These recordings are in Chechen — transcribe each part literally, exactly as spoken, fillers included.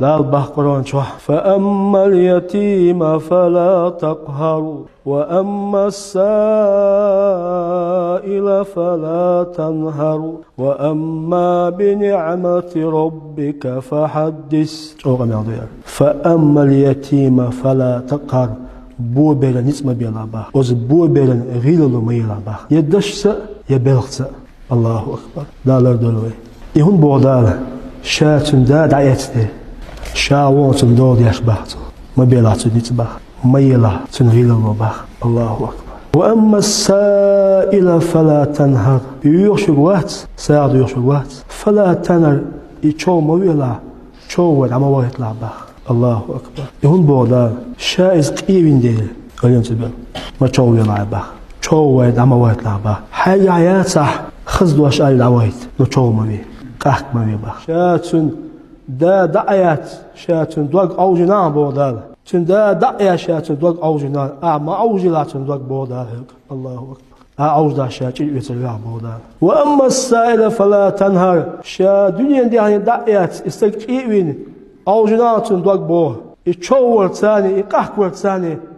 Дала боху Къуръан чохь: «فأما اليتيم فلا تقهر، وأما السائل فلا تنهر، وأما بنعمة ربك فحدث». ЧӀогӀа мел ду яра. «فأما اليتيم فلا تقهر». Бо беран ницкъ ма белахь боху. Оцу бо беран гӀийлало ма елахь боху. Я дашца, я белхаца. Аллаху акбар. Дала лардойла вай. И хӀунда боху Дала? Ша цуьнан да дӀаэцна. Ша вон цунна дола деш боху цо. Ма белахь цуьнан ницкъ боху. Ма елахь цуьнан гӀийлало боху. Аллаху акбар. «وأما السائل فلا تنهر». Йоьхуш верг вац, сагӀа доьхуш верг вац. «فلا تنهر», и чов ма велахь, чов вай дӀа ма вахийталахь боху. Аллаху акбар. И хӀунда боху Дала? Ша иза къе вина дела, ойла ца бел. Ма чов велахь боху. Чов вай дӀа ма вахийталахь боху. Хьайгахь яцахь, хаза дош аьлла дӀавахийта, но чов ма ве, къахка ма ве боху. Ша цуьнан да дӀа а эцна, ша цуьнан дог Ӏовжийнехь боху Дала. Цуьнан да дӀа а эцна, ша цуьнан дог Ӏовжийнехь, ахь ма Ӏовжийлахь цуьнан дог боху Дала хьоьга. Аллаху акбар. Ахь Ӏовжадахь ша чӀир оьцур вац боху Дала. «وأما السائل فلا تنهر». Ша дуьненан дуьхьа дӀа а эцна, и стаг къе а вина, Ӏовжийнехь цуьнан дог боху. И чов варца, и къахка варца,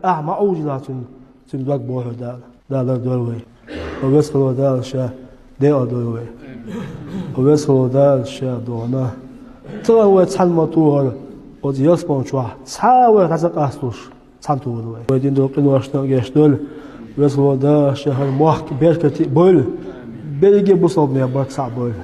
ахь ма Ӏовжийлахь цуьнан, цуьнан дог боху Дала. Дала лардойла вай. О веза хилла Дала ша декъал дойла вай. О веза хилла Дала ша догӀна. Тахана вай цхьаьна ма тухура, оцу ялсамани чохь цхьа а вай дӀа ца къасталуш, цхьаьна тухур вай. Вай дина долу къиношна а гечдойла. Веза хилла Дала ша хӀара мохк беркате а бойла. Берриге а бусалба мехь барт цхьаъ бойла.